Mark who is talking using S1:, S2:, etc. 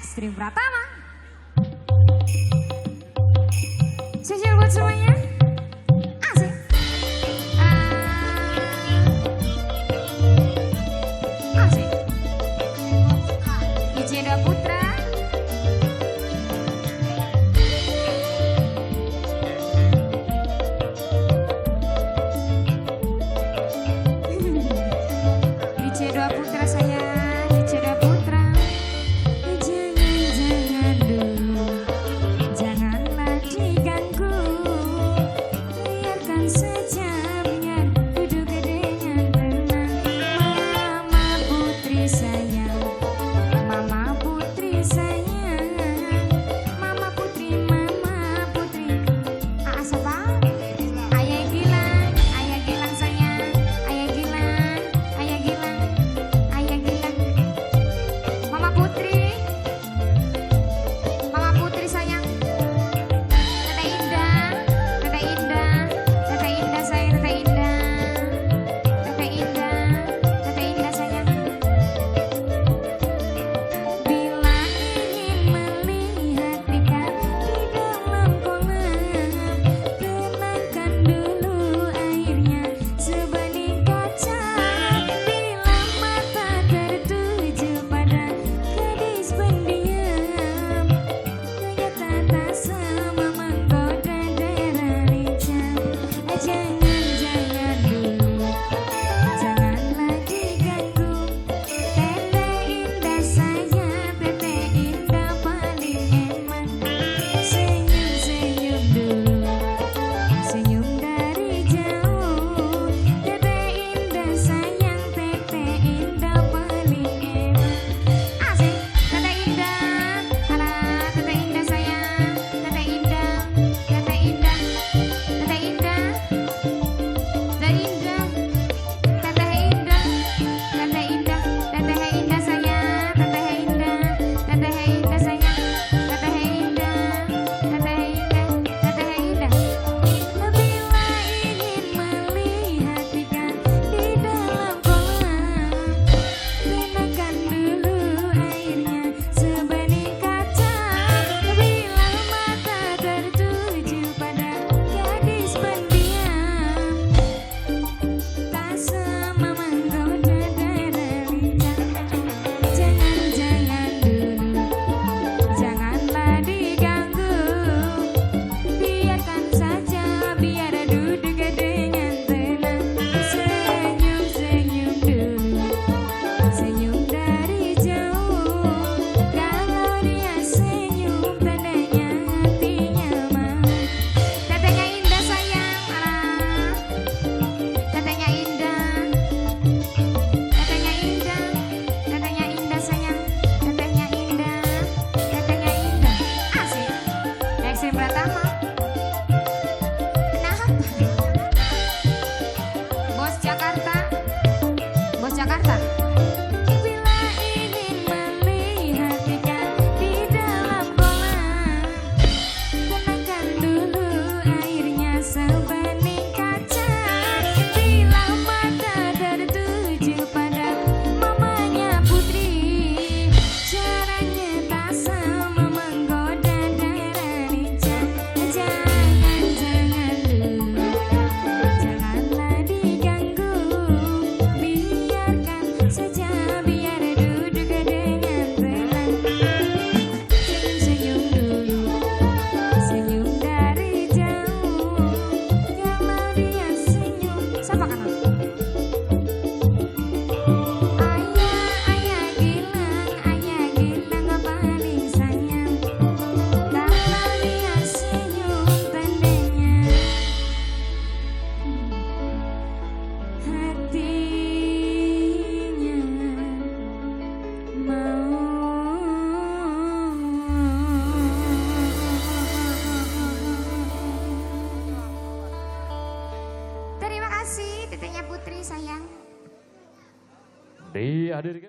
S1: Ekstrim Pratama. Spesial buat semuanya. Asik. Asik. Ijeda Putra. Ijeda Putra sayang, Ijeda Putra. Jangan dulu, janganlah diganggu. Biarkan saja biar duduk dengan tenang. Mama Putri sayang, Mama Putri sayang, Mama Putri, Mama Putri. Siapa? Ayah Gilang, Ayah Gilang sayang, Ayah Gilang, Ayah Gilang, Ayah Gilang. Mama Putri, Mama Putri sayang. Teteh Indah, Teteh Indah, Teteh Indah sayang, Teteh Indah, Teteh Indah, Teteh Indah sayang. Bila ingin melihat ikan di dalam kolam, tenangkan dulu airnya sebening kaca. Bila mata tertuju pada gadis pendiam, ternyata tak sama menggoda darah lincah. Jangan dulu, janganlah diganggu. Teteh Indah sayang, Teteh Indah paling enak. Senyum-senyum dulu, senyum dari jauh. Teteh Indah sayang, Teteh Indah paling enak. Asik, Teteh Indah, alah Teteh Indah sayang, Teteh Indah, Teteh Indah, Teteh Indah, Teteh Indah, Teteh Indah, Teteh Indah, Teteh Indah sayang, Teteh Indah, Teteh Indah sayang, Teteh Indah, Teteh Indah, Teteh Indah. Bila ingin melihat ikan di dalam kolam, tenangkan dulu airnya sebening kaca. Bila mata tertuju pada gadis pendiam, tak sama menggoda darah lincah. Jangan dulu, janganlah diganggu. Biarkan saja biar duduk dengan tenang. Senyum-senyum dulu, senyum dari jauh. Kalau dia senyum tandanya hatinya mau. Tetehnya Indah sayang, alah. Tetehnya Indah, Tetehnya Indah, Tetehnya Indah sayang, Tetehnya Indah, Tetehnya Indah. Asik. Ekstrim Pratama. Kenapa? Bos Jakarta, Bos Jakarta. Bila ingin melihat ikan di dalam kolam, tenangkan dulu airnya sebening kaca. Bila mata tertuju pada mamanya Putri, caranya tak sama menggoda darah lincah. Jangan dulu, janganlah diganggu. Biarkan saja biar duduk dengan tenang. Senyum-senyum dulu, senyum dari jauh. Kalau dia senyum, siapa kanan? Ayah, ayah Gilang, ayah Gilang paling sayang. Kalau dia senyum tandanya hatinya mau. Terima kasih Tetehnya Putri sayang.
S2: Dihadirkan.